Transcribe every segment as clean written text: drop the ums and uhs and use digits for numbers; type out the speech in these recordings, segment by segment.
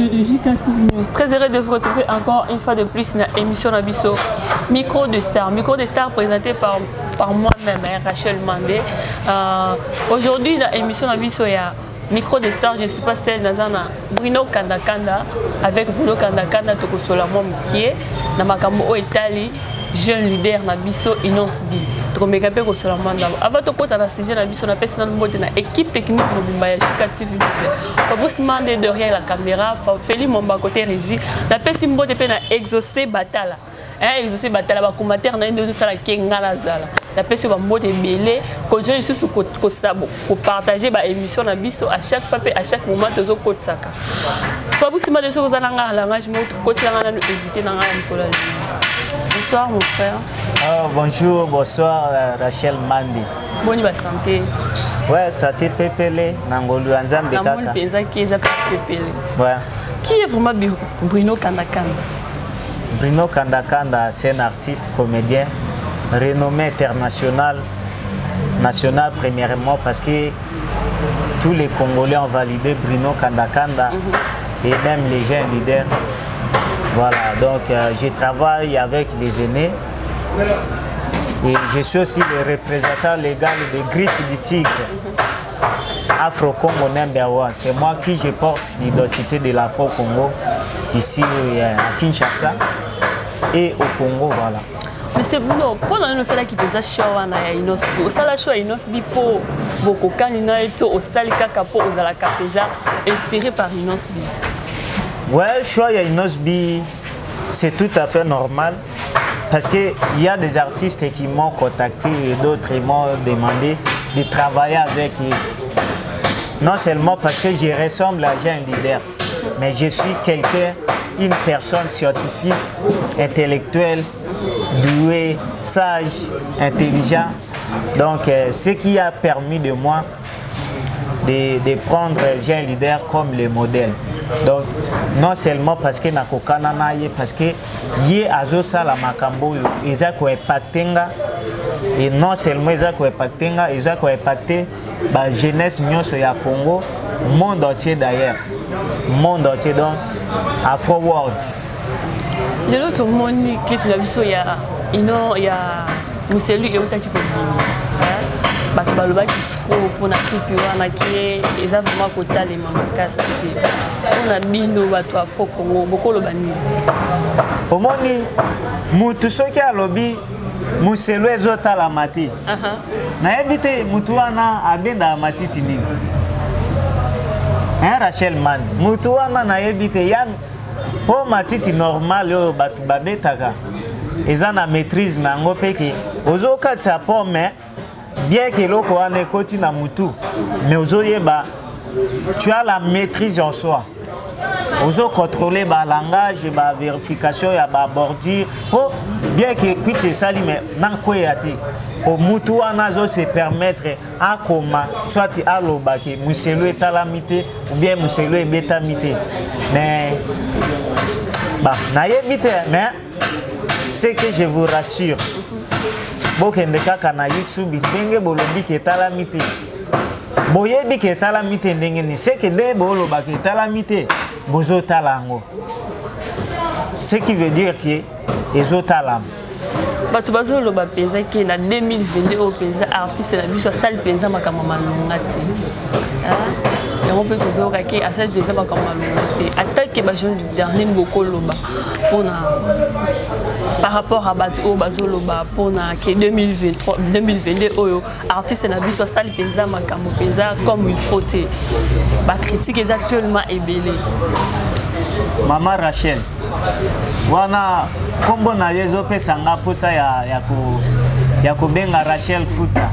studio de JK News. Très heureux de vous retrouver encore une fois de plus dans l'émission na biso Micro de Star. Micro de Star présenté par moi-même, hein, Rachel Mandé. Aujourd'hui, dans l'émission na biso, il y a Micro de Star, je ne suis pas celle naza na Bruno Kanda Kanda. Avec Bruno Kanda Kanda, tokosola mwa mokie na makambo oyo etali jeune leader na biso Innoss'B. Tokomeka mpe kosola mwa ndambo. Avant tokota na sujet na biso, napesi nanu mbote na équipe technique mobimba ya JK TV. Fabrice Mande derrière la caméra, Feli Momba côté régie. Napesi mbote mpe na Exaucé Batala. Hein, Exaucé Batala ba commentaire na ye nde ozosala ke nga nazala. Napesi yo bambote ebele, continue lisusu kopartage ba émission na biso à chaque fois mpe à chaque moment tozokotisaka. Fabrice Mande, soki oza na nga langage moko, kotilanga nanu invité na nga ya mokolo ya lelo. Bonsoir mon frère. Oh, bonjour, bonsoir Rachel Mandi. Boni ba santé? Ouais, santé pepele na ngolu ya Nzambe kaka. Namoni mpenza ki eza pepele. Ouais. Qui est vraiment Bruno Kanda Kanda? Bruno Kanda Kanda, c'est un artiste comédien renommé international, national premièrement parce que tous les Congolais ont validé Bruno Kanda Kanda et même les jeunes leaders. Voilà, donc je travaille avec les aînés et je suis aussi le représentant légal des Griffes du Tigre, Afro Congo number 1. C'est moi qui je porte l'identité de l'Afro Congo ici à Kinshasa et au Congo, voilà. Monsieur Bruno, mpona nini osalaki mpenza choix wana ya Innoss'B? Osala choix ya Innoss'B mpo bokokani na ye to osali kaka mpo ozalaka mpenza inspiré par Innoss'B? Ouais, choix ya Innoss'B, c'est tout à fait normal parce que il y a des artistes qui m'ont contacté et d'autres m'ont demandé de travailler avec eux. Non seulement parce que je ressemble à un leader, mais je suis quelqu'un, une personne scientifique, intellectuelle, douée, sage, intelligent. Donc, ce qui a permis de moi de prendre Jean Leader comme le modèle. Donc, non seulement parce que nakokana na ye, parce que ye azosala makambo oyo eza koimpacte nga, et non seulement eza koimpacte nga, eza koimpacte ba jeunesse nyonso ya Congo, monde entier d'ailleurs, monde entier, donc Afro World. Lelo tomoni clip na biso ya ino ya Muselu eutaki kobima, bato balobaki trop mpona clip wana ke eza vraiment kotalema makasi te. Mpona bino bato Afro Congo, bokoloba nini? Omoni mutu soki alobi Muselu ezotalama te, nayebi te mutu wana abendaka matiti nini. Hein, Rachel Mandi, mutu wana nayebi te ya po matiti normal oyo bato babetaka eza na maîtrise na yango mpe ke ozokatisa pomme bien ke eloko wana ekoti na mutu, mais ozoyeba tu as la maîtrise en soi, ozocontrôler ba langage, ba vérification ya ba bordure po bien ke kwiti esali mais nakweya te po mutu wana azo se permettre akoma soit aloba ke Muselu etalami te ou bien Muselu ebetami te, mais bah nayebi te. Mais ce que je vous rassure, bokende kaka na YouTube ndenge bolobi ke etalami te, boyebi ke etalami te ndenge nini, c'est que nde bolobaka etalami te, bozotala yango, ce qui veut dire ke ezotalama. Bato bazoloba mpenza ke na 2022 oyo mpenza artiste na biso asali mpenza makambo malonga te. Yango mpe tozoyoka ke asali mpenza makambo malonga te. Atake ba jeune leader, nini bokoloba mpona par rapport à bato oyo bazoloba mpona ke 2023 2022 oyo artiste na biso asali mpenza makambo mpenza comme il faut te? Bacritique eza tellement ebele. Mama Rachel, wana nkombo na ye ezopesa nga mposa ya kobenga Rachel Futa.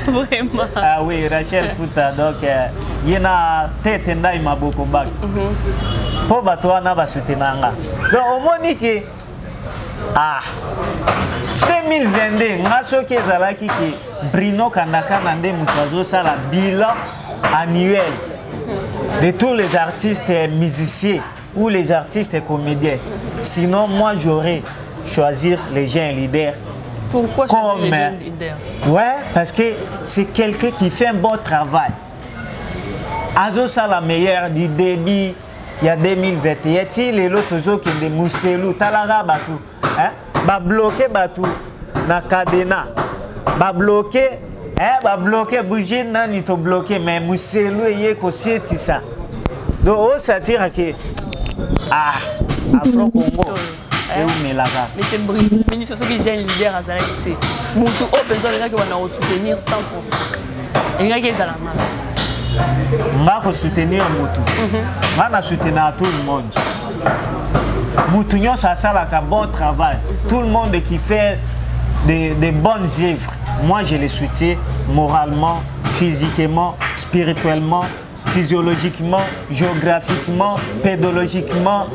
Vraiment. Ah oui, Rachel Futa, donc ye na tete ndai maboko baki mpo bato wana basoutenanga nga. Donc omoni ke ah 2022 nga soki ezalaki ke Bruno Kandakanda nde moto azosala bilan annuel de tous les artistes musiciens ou les artistes comédiens, sinon moi j'aurais choisir les jeunes leaders. Pourquoi comme choisir les jeunes leaders? Ouais, parce que c'est quelqu'un qui fait un bon travail. Azosala meilleur du début ya 2021 ti lelo tozokende muselu talaka bato, hein? Babloke bato na cadena, babloke, eh, babloke bougie nani tobloke, mais muselu eye kosietisa. Donc osatira ke ah, Afro Congo eumelaka. Monsieur Ministre, soki jeune leader azalaki te, motu oyo mpenza olingaki wana kosoutenir 100, elingaki ezala mala. Nga kosoutenir motu, nga na soutenir tout le monde. Mutu nyonso asalaka bon travail, tout le monde qui fait de bonnes œuvres, moi je les soutiens moralement, physiquement, spirituellement, physiologiquement, géographiquement, pédologiquement,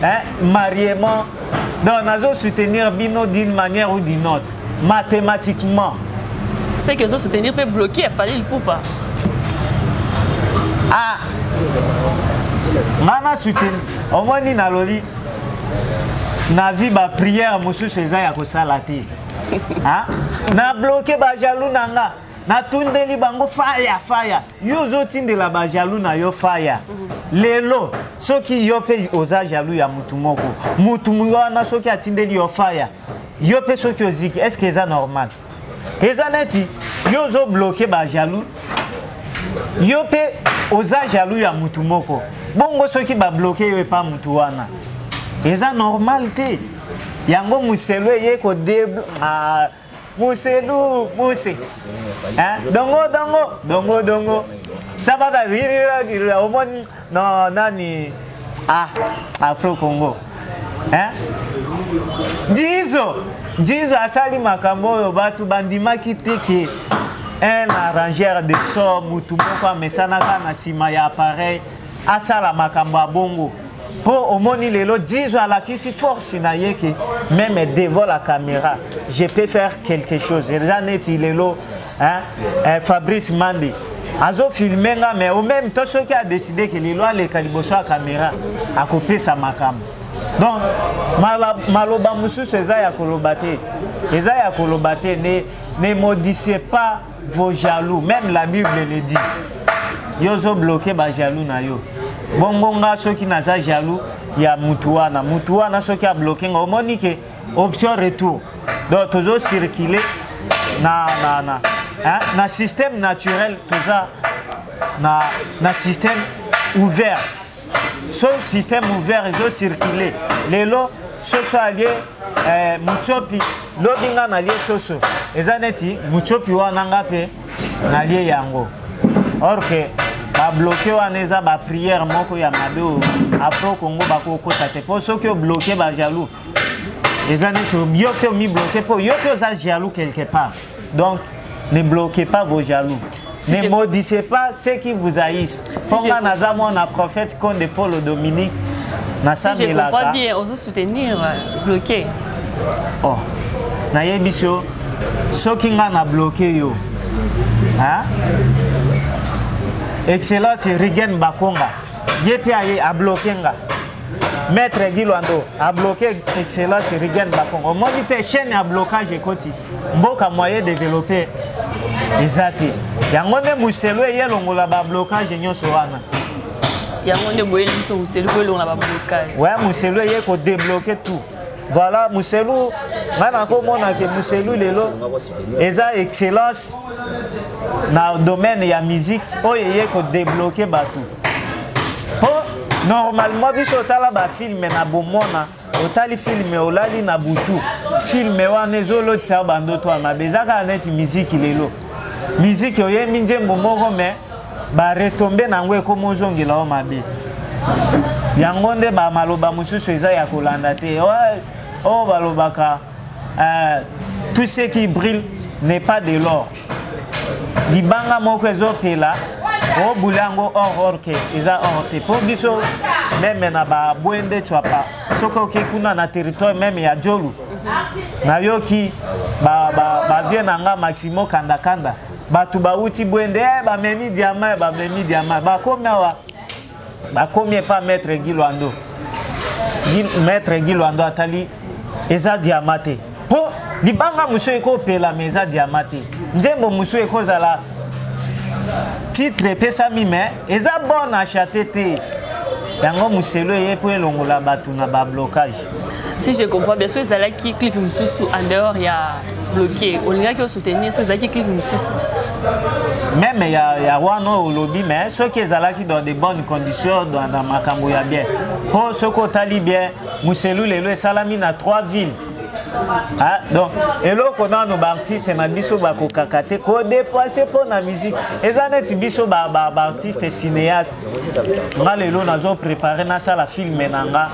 hein, mariément. Donc nazo soutenir bino d'une manière ou d'une autre, mathématiquement. C'est que ozo soutenir mpe bloqué Fally Ipupa? Ah, nga na soutenir. Omoni, nalobi na vie, baprière mosusu eza ya kosala te. Ah, na bloqué bajaloux na nga, natundeli bango faya faya. Yo ozotindela bajaloux na yo faya. Lelo soki yo mpe oza jaloux ya mutu moko, mutu wana soki atindeli yo faya, yo mpe soki oziki, est ce que eza normal? Eza neti yo ozobloquer bajaloux, yo mpe oza jaloux ya mutu moko bongo, soki babloquer yo epa mutu wana, eza normal te. Yango moselo eye kode. Ah, muselu muse, hein? Dongo dongo dongo dongo sabata virira omoni no nani. Ah, Afro Congo, hein? Jizo Jizo asali makambo oyo bato bandimaki te ke un arrangeur de son, mutu moko amesanaka na nsima ya appareil, asala makambo ya bongo. Mpo omoni lelo Jizo alakisi force na ye ke même devant la caméra, je peux faire quelque chose. Eza neti lelo, hein, eh, Fabrice Mandi azofilme nga, mais au même temps soki adécider ke lelo aleka liboso ya caméra, akopesa makambo. Donc maloba mosusu eza ya koloba te, eza ya koloba te. Ne maudissez pas vos jaloux, même la Bible le dit. Yo ozobloquer bajaloux na yo bongo, nga soki naza jaloux ya mutu wana, mutu wana soki abloquer nga, omoni ke option retour. Donc tozocircule na, hein, na système naturel, toza na système ouvert. So système ouvert ezocircule lelo, soso alie, eh, mutsopi lobi nga nalie soso, eza neti mutsopi wana nga mpe nalie yango. Or ke babloquer wana eza baprière moko ya mabe oyo Afro Congo bakokota te. Mpo soki obloquer bajaloux, eza neti yo mpe omibloquer, mpo yo mpe oza jaloux quelque part. Donc ne bloquez pas vos jaloux. Si ne maudissez pas ceux qui vous haïssent. Mpo nga naza mwana prophète Konde Paul Dominique, nasambelaka. Si je comprends bien, ozo soutenir bloqué. Oh, nayebi so soki nga na bloquer yo, hein? Excellence Rigen Bakonga, ye mpe aye abloquer nga. Maître Guy Lwando abloquer Excellence Rigen Bakonga. Omoni te chaîne ya blocage ekoti mboka moyen développé eza te. Yango nde moselo eye longola bablocage nyonso wana. Yango nde boyeli biso moselu po elongola bablocage. Ouais, moselu eye kodébloquer tout. Voilà, moselu ngai nakomona ke moselu lelo eza excellence na domaine ya musique oyo eye kodébloquer bato. Mpo normalement biso otala bafilme na bomona, otali filme, olali na butu, filme wana ezolotisa bandoto ya mabe. Eza kaka neti miziki lelo. Miziki oyembi nzembo moko, mais baretombées na yango ekoma ozongela yo mabe. Yango nde bamaloba mosusu eza ya kolanda te. Oyo balobaka, tout ce qui brille n'est pas de l'or. Libanga moko ezopela, obula yango or, or ke eza or te. Mpo biso même na babwende Tshuapa, soki oke kuna na territoire même ya Jolu, nayoki bavieux na nga Maximo Kandakanda, bato bauti Bwende, eh, bamemi diamant, bamemi diamant, bakomi awa, bakomi epa maître Guy Lwando. Maître Guy Lwando atali, eza diamant te. Mpo libanga mosusu ekopela, mais eza diamant te. Nzembo mosusu ekozala Titre epesami, mais eza bon à chanter te. Yango Muselu eye mpo elongola bato na bablocage. Si je comprends bien, so ezalaki clip mosusu en dehors ya bloqué, olingaki osoutenir? So ezalaki clip mosusu? Même ya wana oyo olobi, mais soki ezalaki dans de bonnes conditions, dans makambo ya bien, mpo soki otali bien, Muselu lelo esalami na trois villes. Ah, donc eloko nano baartiste na biso bakokaka te kodépenser mpo na musique, eza neti biso baartiste ba cinéaste. Nga lelo nazoprépare nasala film na nga,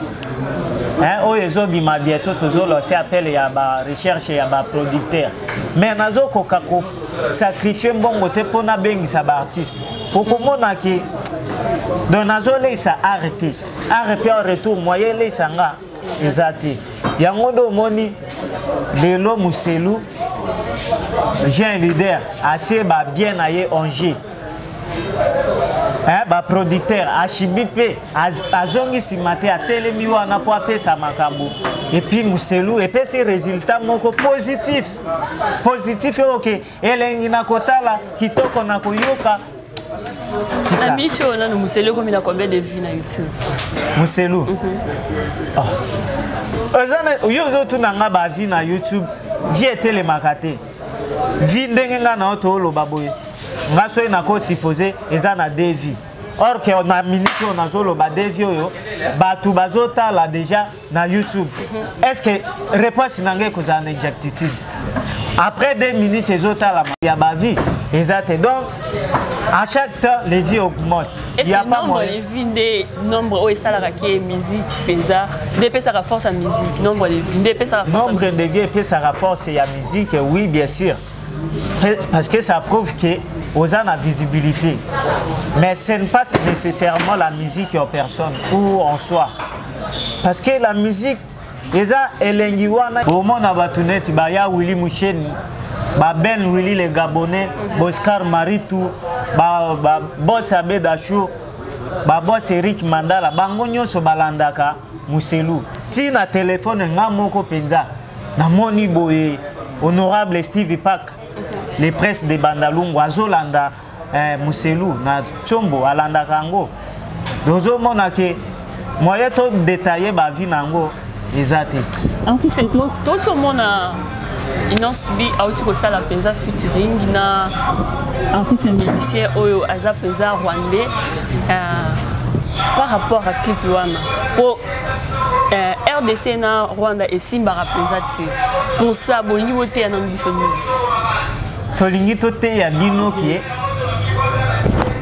hein, oyo ezobima bientôt. Tozolance appel ya barecherche ya baproducteur, mais nazokoka kosacrifier mbongo te mpo nabengisa baartiste. Okomona ke donc nazoleisa art te, art mpe en retour moyen eleisa nga eza te. Yango nde omoni lelo Muselu, jeune leader, atie babien na ye en jeu, eh, baproducteur ashibi mpe azongi nsima te, atelemi wana mpo apesa makambo. Et puis Muselu epesi résultat moko positif, positif oyo ke elengi na kotala, kitoko na koyoka. Na miniti oyo nanu, Muselu ekomi na combien de vues na YouTube? Muselu, oh. Eza yo ozotuna nga bavues na YouTube? Vues etelemaka te. Vues, ndenge nga na yo tooloba boye, nga soki nakosupposer eza na deux vues, or ke na minute oyo nazoloba, deux vues oyo bato bazotala déjà na YouTube, est ce que réponse na ngai ekozala na exactitude? Après 2 minutes ezotalama ya bavues eza te. Donc à chaque temps, les vues augmentent. Il y a pas nombre de vues nde nombre oyo esalaka ke musique mpenza nde epesaka force ya musique? Nombre de vues nde epesaka force? Nombre de vues epesaka force ya musique, oui, bien sûr, parce que ça prouve que oza na visibilité, mais ce n'est pas nécessairement la musique en personne ou en soi, parce que la musique eza elengi wana omona bato neti baya Willi Musheni, baben Willi le Gabonais, Boscar Maritu, babos Abe Dachou, babos Eric Mandala, bango nyonso balandaka Muselu. Ntina telefone nga moko mpenza namoni boye, honorable Steve Park, le prince de Bandalungu, azolanda Muselu na Tshombo, alandaka yango. Tozomona ke moyen to détailler bavues na yango eza te. Artiste, toti omona Innoss'B auti kosala mpenza featuring na artiste musicien oyo aza mpenza rwandais. Par rapport à clip wana, po RDC na Rwanda esimbaka mpenza te, pour ça bolingi boteya nano biso nini? Tolingi toteya bino ke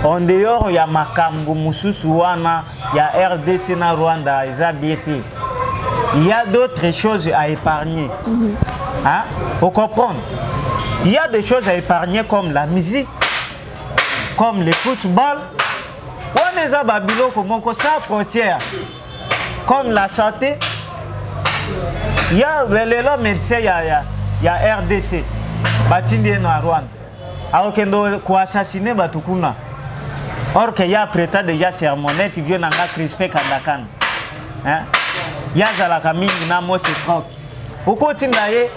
en dehors ya makambo mosusu wana ya RDC na Rwanda eza bien te, il y a d'autres choses à épargner. Hein? Vous comprendre, il y a des choses à épargner comme la musique, comme le football, wana eza babiloko moko sans frontière, comme la santé. Ya lelo médecin ya RDC batindi ye na Rwanda, akokende koassassiner bato kuna, or ke ya prêta déjà serment neti vieux na nga Crispin Kandakanda, hein? Ye azalaka mingi na Mose Frank. Okotinda ye,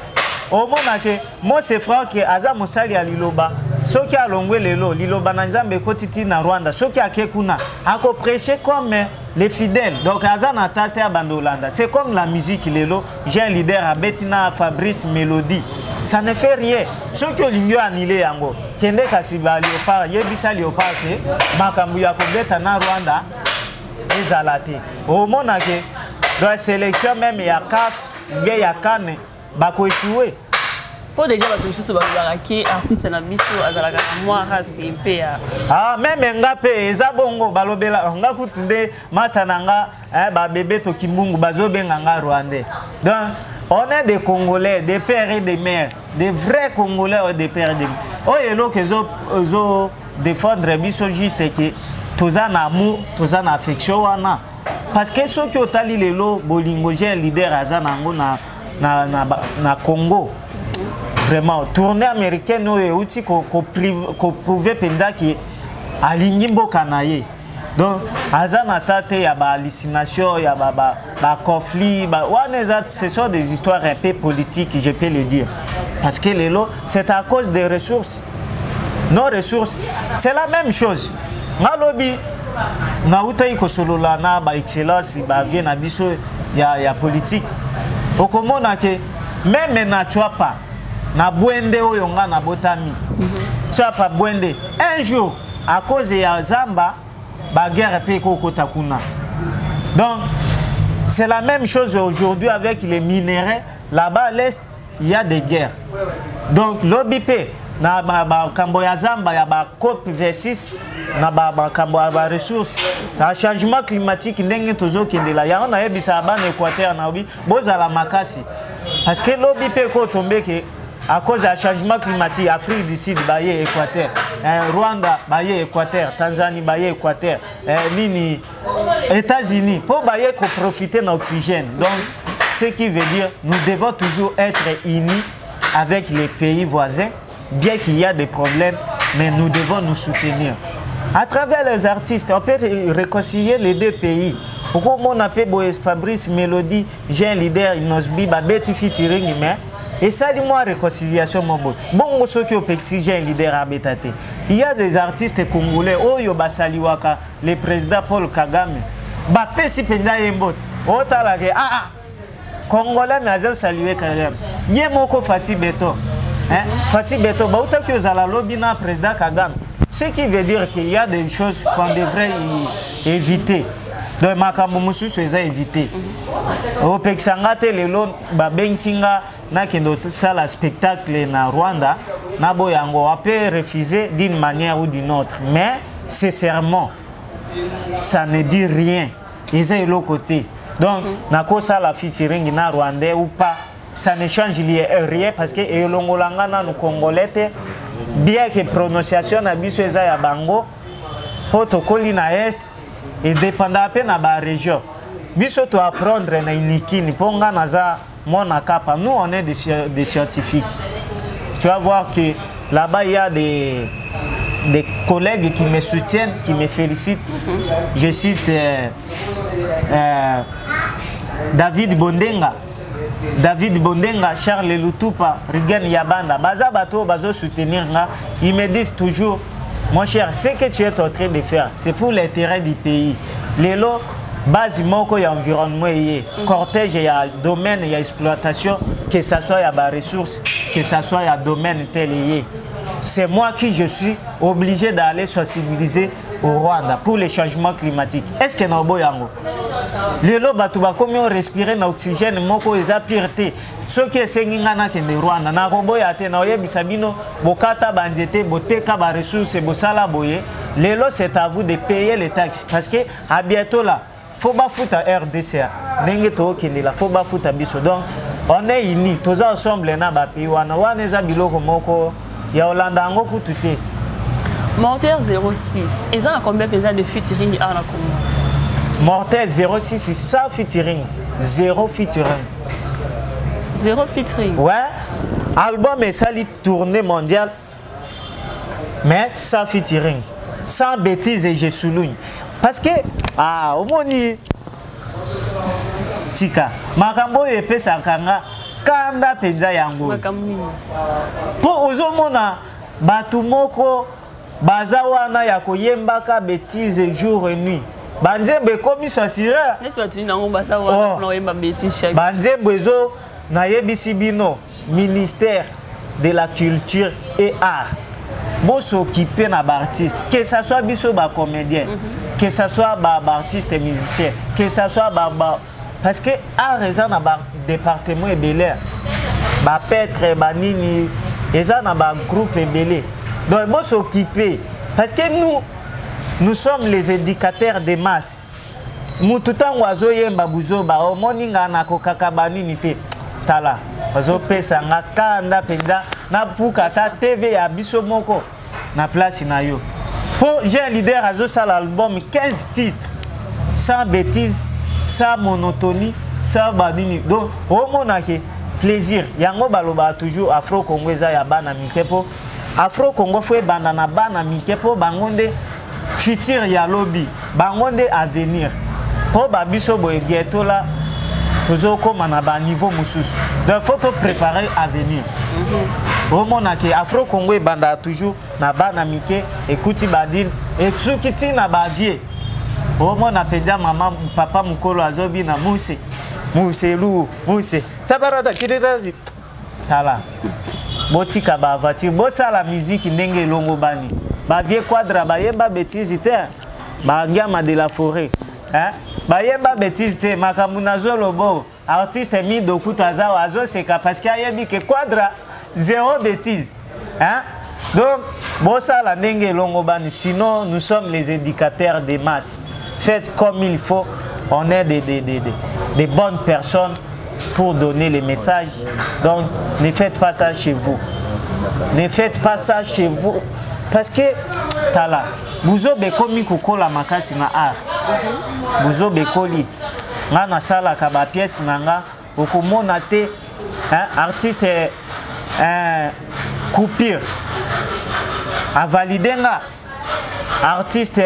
omona ke Mose Frank aza mosali ya liloba. Soki alongwe lelo, liloba na Nzambe ekoti ti na Rwanda. Soki ake kuna, akoprêcher comme les fidèles. Donc aza na tate ya bando olanda. C'est comme la musique. Lelo j'ai un leader abeti na Fabrice Mélodie, ça ne fait rien. Soki olingi oannuler yango, kende kasi ba Léopard, yebisa Léopard ke makambo ya kobeta na Rwanda ezala te. Omona ke dans sélection même ya CAF, bien ya CAN, bakoéchouer. Mpo déjà bato mosusu balobaka ke artiste na biso azalaka na mwa race mpe ya Ah, même nga mpe eza bongo, balobela nga kutu nde master na nga, eh, babebe tokimbungu bazobenga nga rwandais. Donc on est des Congolais des pères et des mères, des vrais Congolais oyo des pères et des mères. Oyo eloko ezo défendre biso juste ke toza na amour, toza na affection wana, parce que soki otali lelo bolingo jeune leader aza na yango na Congo, vraiment tournée américaine oyo euti koprouver mpenza ke alingi mboka na ye. Donc aza na ta te ya bahallucination ya baconflit ba wana eza, ce sont des histoires un peu politiques, je peux le dire, parce que lelo c'est à cause des ressources. Nos ressources, c'est la même chose. Nga lobi nautaki kosolola na baexcellence bavie na biso ya politique. Okomona ke même na Tshuapa, na Bwende oyo nga nabotami, Tshuapa Bwende, un jour à cause ya zamba baguerre mpe ekokota kuna. Donc c'est la même chose aujourd'hui avec les minéraux là-bas à l'est, il y a des guerres. Donc lobi mpe na makambo ya zamba ya ba COP 26, na makambo ya ba ressources, na changement climatique ndenge tozokendela yango, nayebisaka bana Équateur, naobi bozala makasi, parce que lobi mpe ekotombeke à cause ya changement climatique. Afrique du Sud baye Équateur, Rwanda baye Équateur, Tanzanie baye Équateur, nini, États-Unis mpo baye koprofiter na oxygène. Donc ce qui veut dire, nous devons toujours être unis avec les pays voisins. Bien qu'il y a des problèmes, mais nous devons nous soutenir. À travers les artistes, on peut réconcilier les deux pays. Okomona mpe boye Fabrice Mélodie, Jean Leader, Innoss'B babeti featuring, mais esali mwa réconciliation mo boye. Bongo soki opekisi Jean Leader abeta te? Il y a des artistes congolais oyo basaliwaka le président Paul Kagame, bapesi mpenza ye mbote, otalake ah, ah, congolais mais azosaluer Kagame. Ye moko Fatshi Béton, hein? Fatshi Béton bautaki ozala lobi na président Kagame, ce qui veut dire qu'il y a des choses qu'on devrait éviter. Donc makambo mosusu eza éviter. Opekisa nga te. Lelo babengisi nga nakende osala spectacle na Rwanda, naboya yango? Ape refuser d'une manière ou d'une autre, mais sincèrement, ça ne dit rien, eza eloko te. Donc nakosala featuring na Rwandais ou pas, ça ne change rien, parce que elongola nga nanu congolais te, bien que prononciation na biso eza ya bango mpo tokoli na est. Edépendaka mpe na barégion. Biso toapprendre na Unikin, mpo nga naza mwana Kapa. Nous, on est des scientifiques. Tu vas voir que là-bas, il y a des collègues qui me soutiennent, qui me félicitent. Je cite David Bondenga, David Bondenga, Charles Lutupa, Rigan Yabanda. Baza bato bazo soutenir nga. Ils me disent toujours: mon cher, ce que tu es en train de faire, c'est pour l'intérêt du pays. Lelo base moko ya environnement eye cortège ya domaine ya exploitation, que ça soit ya ba ressources, que ça soit ya domaine tel eye, c'est moi qui je suis obligé d'aller sensibiliser au Rwanda pour les changements climatiques. Est-ce que na oboyango? Lelo bato bakomi orespirer na oxygène moko eza pire te. Soki esengi ngai nakende Rwanda, nakoboya te. Naoyebisa bino: bokata banzete, boteka baressource, bosala boye. Lelo c'est à vous de payer les taxes, parce que à bientôt là, faut bafuta RDC. Ndenge tookendela, faut bafuta biso. Donc on est unis, toza ensemble na bapays wana. Wana eza biloko moko ya olanda yango kutu te. Mortel 06 eza na combien mpenza de featuring awa na Congo? Mortel 06 sans featuring, zéro featuring. Zéro featuring? Ouais, album esali tournée mondiale, mais sans featuring, sans bêtise. Et je souligne parce que, ah, omoni, tika makambo oyo epesaka nga kanda mpenza yango. Makambo nini? Mpo ozomona bato moko baza wana ya koyembaka bêtise jour et nuit, banzembo ekomi censuré. Neti bato nini yango baza wana? Oh. Mpona koyemba bêtise chaque Banzembo ezo, nayebisi bino, ministère de la Culture et Art, bos'occuper na baartiste, que ça soit biso bacomédien, que ça soit baartiste musicien, que ça soit ba, parce que art eza na badépartement ebele, bapêtre, banini, eza na bagroupe ebele. Donc bos'occuper, parce que nous, nous sommes les éducateurs des masses. Mutu ntango azoyemba buzoba, omoni nga nakokaka banini te. Tala, bazopesa nga kanda mpenza, napuka ata TV ya biso moko na place na yo. Mpo jeune leader azosala album 15 titres, sans bêtise, sans monotonie, sans banini. Donc omonake plaisir yango. Balobaka toujours Afro Congo eza ya bana mike, mpo Afro Congo faut ebanda na bana mike, mpo bango nde futur ya lobi, bango nde avenir. Mpo babiso boye, bientôt là tozokóma na baniveau mosusu. Donc faut topréparer avenir. Omona ke Afro Congo ebandaka toujours na bana mike, ekuti badile, esuki ti na bavie. Omona mpenza mama papa mokolo azobina muse muselu muse sabarata kirira. Tala, botika ba aventure, bosala miziki ndenge elongobani. Bavie quadra bayemba betise te, bangiama de la forêt, hein? Bayemba betise te, makambo nazolobo. Artiste Mido kutu aza azoseka parce que ayebi ke quadra zéro bêtise, hein? Donc bosala ndenge elongobani, sinon nous sommes les éducateurs des masses. Faites comme il faut, on est des bonnes personnes pour donner les messages. Donc ne faites pas ça chez vous. Ne faites pas ça chez vous parce que tala buzoba ekomi kokola makasi na art. Buzoba ekoli. Nga nasalaka ba pièce na nga, okomona te, hein, artiste coupure avalide nga, artiste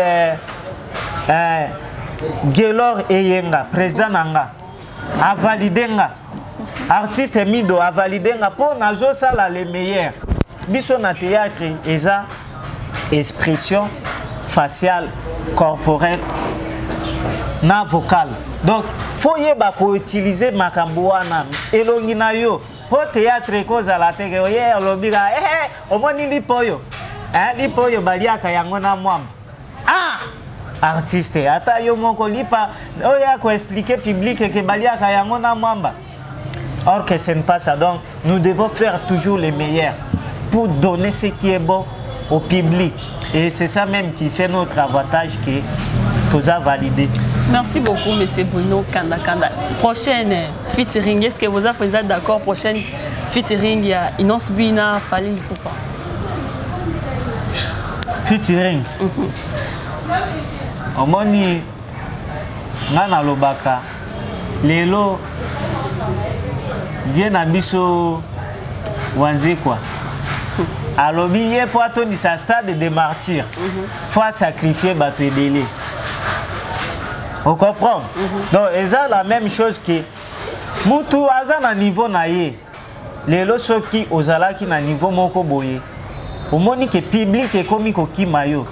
Gelor Eyenga président na nga avalide nga, artiste Mido avalide nga mpo nazosala le meilleur. Biso na théâtre eza expression faciale, corporelle na vocale. Donc faut yeba ko utiliser makambo wana elongi na yo po théâtre ekozala te ke oye olobi ka eh, omoni lipo oyo, eh, lipo oyo baliaka yango na mwamba. Ah, artiste ata yo moko lipa oyo ya ko expliquer public ke baliaka yango na mwamba. Or que ce n'est pas ça. Donc nous devons faire toujours le meilleur pour donner ce qui est bon au public. Et c'est ça même qui fait notre avantage que tous a validé. Merci beaucoup, monsieur Bruno Kanda Kanda. Prochaine featuring, est-ce que vous êtes d'accord? Prochaine featuring, il y a Innoss'B na Fally Ipupa. Featuring. Omoni nga nalobaka lelo vie na biso Wanzekwa alobi ye po atondisa stade de martyr, faut sacrifier bato ebele. On comprend? Donc eza la même chose que mutu aza na niveau na ye. Lelo soki ozalaki na niveau moko boye, omoni ke public ekomi kokima yo,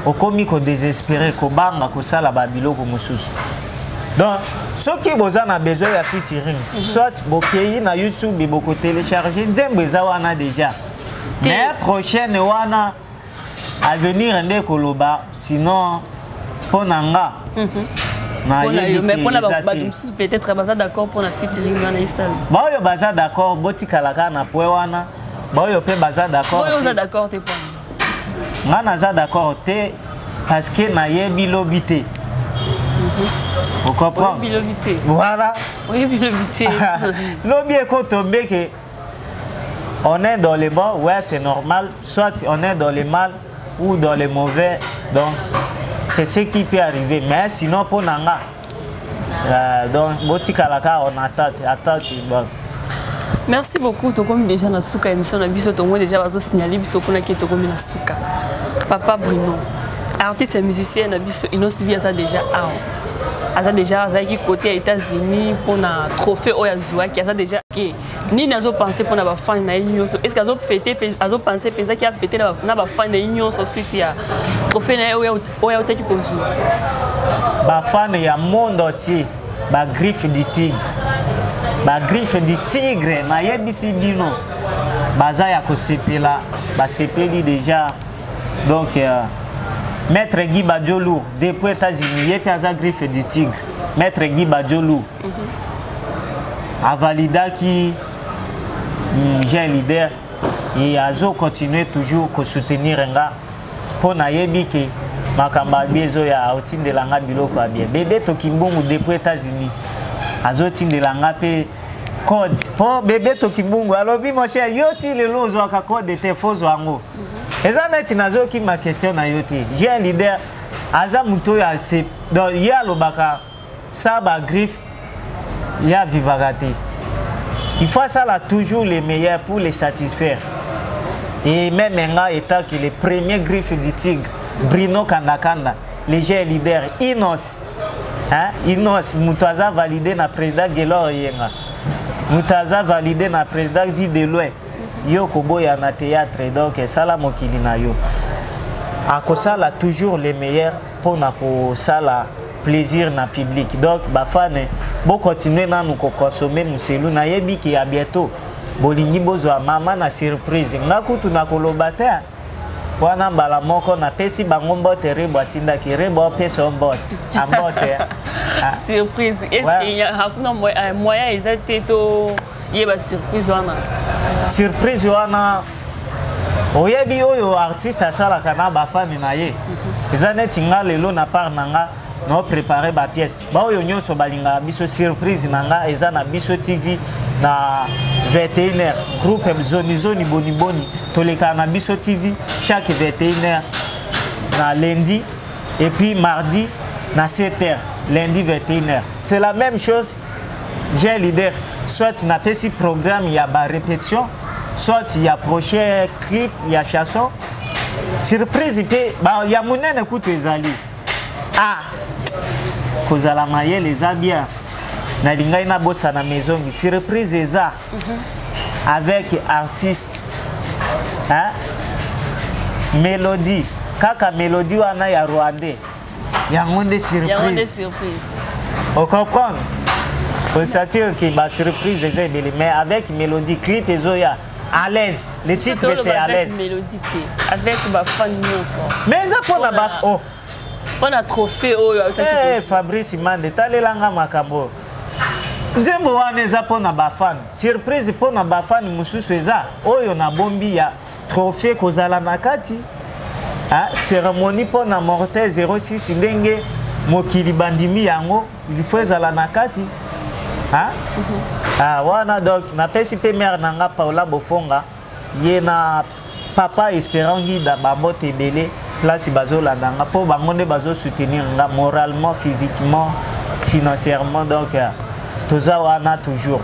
okomi ko désespérer, kobanga kosala ba biloko mosusu. Donc soki boza na besoin ya featuring, soit bokei na YouTube boko télécharger nzembo eza wana déjà. Mais prochaine wana à venir nde koloba, sinon mpo na nga nayebi te, eza te. Mosusu peut-être baza d'accord mpo na featuring wana esala. Baoyo baza d'accord botikala kaka na point wana, baoyo mpe baza d'accord. Oyo oza d'accord te mpo? Nga naza d'accord te parce que nayebi lobi te. Ocomprendre? Oyebi lobi te. Voilà. Oyebi lobi te. Lobi ekotombe ke on est dans le bon, ouais, c'est normal, soit on est dans le mal ou dans le mauvais, donc c'est ce qui peut arriver. Mais sinon pour nanga, donc botikalaka on attend, attend, bon. Merci beaucoup. Tokomi déjà na suka émission na biso, tokomi déjà bazo signaler biso kuna ke tokomi na suka. Papa Bruno, artiste et musicien na biso Innoss'B aza déjà awa. Aza déjà azalaki côté ya États-Unis pour na trophée oyo azwaki, aza déjà ke nini azo penser pour na ba fan na ye nyonso? Est-ce que azo fêter, azo penser penza ki a fêter na ba fan na ye nyonso suite ya trophée na ye oyo autaki kozwa? Ba fan ya monde entier, ba griffe du tigre, ba griffe du tigre, nayebisi bino baza ya kosepela, basepeli déjà. Donc Maître Guy Badiolou depuis États-Unis, ye mpe aza griffe du tigre. Maître Guy Badiolou avalidaki jeune leader et azo continuer toujours kosoutenir nga mpo nayebi ke makambo ya bien ezoya, aotindela nga biloko ya bien. Bebe Tokimbungu depuis États-Unis azotindela nga mpe code mpo Bebe Tokimbungu alobi mon cher, yo ti lelo ozwaka code te, fo ozwa yango. Eza neti nazokima question na yo te. Jeune leader aza moto oyo ase, donc ye alobaka sa ba griffe ye avivaka te. Il faut asala toujours les meilleurs pour les satisfaire. Et même nga étant que le premier griffe du tigre, Bruno Kandakanda, le jeune leader Innos, hein, Innos moto aza validé na président Gelor Yenga, moto aza validé na président Vie de Loin. Yo koboya na théâtre, donc esala mokili na yo. Akosala toujours le meilleur mpona kosala plaisir na public. Donc bafans, bocontinue nanu kokonsommer Moselu. Nayebi ke ya bientôt bolingi bozwa mama na surprise. Nga kutu na koloba te wana mbala moko napesi bango mbote. Rebo atindaki, Rebo apesa yo mbote, ambote. Ah. Surprise, est ce que hakuna moyen eza te to yeba surprise wana? Surprise wana, oyebi oyo artiste asalaka na bafans na ye eza neti nga lelo na part na nga naoprépare bapièce. Baoyo nyonso balingaka biso, surprise na nga eza na Biso TV na 21h. Groupe Zonizoni Boniboni, tolekaka na Biso TV chaque 21h na lundi et puis mardi na 7h. Lundi 21h, c'est la même chose. J'ai leader, soit napesi programme ya barépétition, soit ya prochain clip ya chanson. Surprise mpe ya monene kutu ezali. Ah, kozala mayele eza bien. Nalingai nabosana mezongi. Surprise eza avec artiste, hein? Mélodie, kaka mélodie wana ya rwandais, yango nde surprise. Surprise, ocomprendre, osatire ke basurprise eza ebele, mais avec mélodie, clip ezoya À l'aise, le titre c'est À l'aise. Mélodie te, avec bafans nyonso. Mais eza mpona ba, oh. Mpona trophée oyo. Hey, Fabrice Mande, talelanga makambo. Nzembo wana eza mpona bafans. Surprise mpona bafans mosusu eza oyo nabombi ya trophée kozala na kati. Cérémonie mpona Mortel 06, ndenge mokili bandimi yango, il faut ezala na kati. Ah, wana donc napesi mpe mare na nga Paula Bofonga, ye na papa Espérant Ngida, bambote ebele place bazolanda nga, mpo bango nde bazosoutenir nga moralement, physiquement, financièrement. Donc toza wana toujours.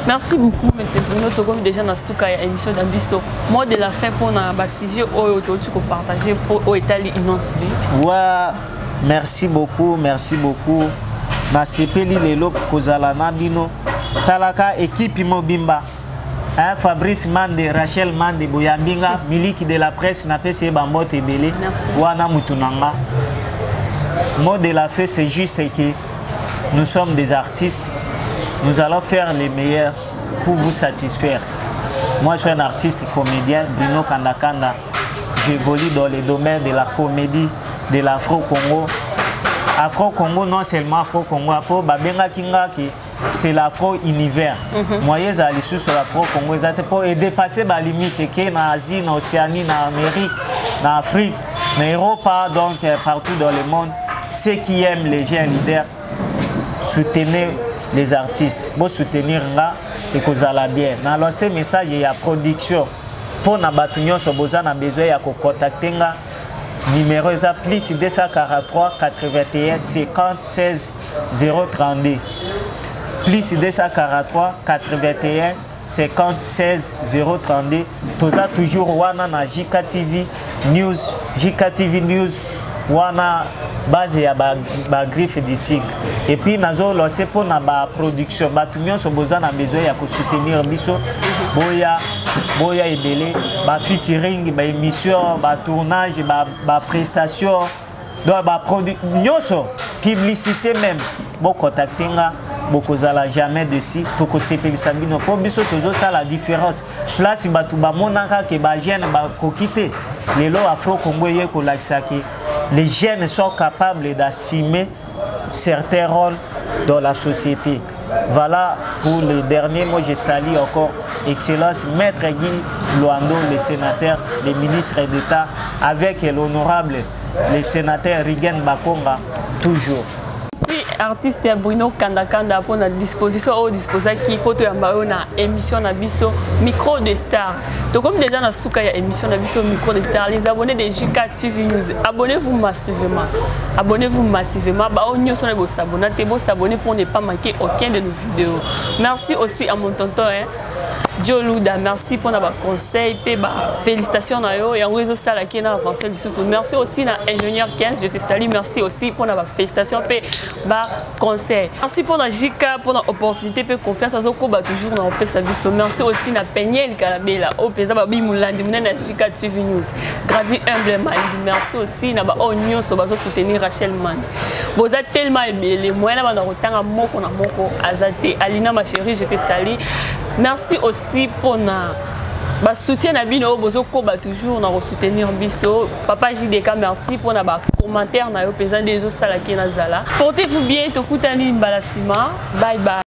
Merci beaucoup, monsieur Bruno. Tokomi déjà na suka ya émission na biso. Mot de la fin mpona basujet oyo touti kopartage mpo oyo etali Innoss'B. Ouais, merci beaucoup, merci beaucoup. Nasepeli lelo kozala na bino. Talaka équipe mobimba, hein, Fabrice Mande, Rachel Mande, boyambi nga, Miliki de la presse, napesi ye bambote ebele. Wana mutu na nga. Mot de la fin, c'est juste que nous sommes des artistes, nous allons faire les meilleurs pour vous satisfaire. Moi, je suis un artiste comédien, Bruno Kandakanda. J'évolue dans les domaines de la comédie, de l'Afro-Congo. Afro-Congo, non seulement Afro-Congo, Afro, babengaki nga ki c'est l'Afro-univers. Moyen ezala lisusu l'Afro-Congo eza te, mpo edépasse balimite, eke na Asie, na Océanie, na Amérique, na Afrique, na Europe, donc partout dans le monde. Ceux qui aiment les jeunes leaders, soutenez les artistes. Bosoutenir nga, ekozala bien. Na lance message ya production mpo na bato nyonso boza na besoin ya kocontacte nga, numéro eza plus 243 81 50 16 032, plus 243 81 50 16 032. Toza toujours wana na JK TV News, JK TV News wana, base ya bagriffe ba du tigre. Et puis nazolance mpona baproduction. Bato nyonso boza na besoin ya kosoutenir biso, boya, boya ebele, bafeaturing, baémission, batournage, baprestation, donc baproduit nyonso, publicité même, bocontacte nga, bokozala jamais dessus. Tokosepelisa bino, mpo biso tozosala différence. Place bato bamonaka ke bajeune bakoki te, lelo Afro Congo eye kolakisa ke les jeunes sont capables d'assumer certains rôles dans la société. Voilà pour le dernier mot. Je salue encore Excellence Maître Guy Loando, le sénateur, le ministre d'État, avec l'honorable, le sénateur Rigen Bakonga, toujours. Merci artiste ya Bruno Kandakanda mpona disposition oyo disposaki mpo toyamba oyo na émission na biso Micro de Star. Tokomi déjà na suka ya émission na biso Micro de Star. Les abonnés de JK TV News, abonnez-vous massivement, abonnez-vous massivement. Baoyo nyonso na bosabona te, bosabonner pour ne pas manquer aucun de nos vidéos. Merci aussi à mon tonton, hein. Joe Luda, merci pour ba conseil pe ba félicitations na yo yango ezo sala ki na avancer lisusu. Merci aussi na ingénieur 15, je te salue. Merci aussi pour ba félicitations pe ba conseil. Merci pour na JK pour na opportunité pe confiance azo koba toujours na opesa biso. Merci aussi na Peniel Kalabela o peza ba bimulandi munene na JK TV News. Gradi humble mind. Merci aussi na ba oyo nyonso bazo soutenir Rachel Man. Boza tellement ebele moyen na banda kotanga moko na moko aza te. Alina ma chérie, je te salue. Merci aussi pona ba soutien na bino oyo bozokoba toujours na kosoutenir biso. Papa JDK, merci pona ba commentaire na yo mpenza nde ezosalaki nazala. Portez-vous bien, tokutani mbala nsima. Bye bye.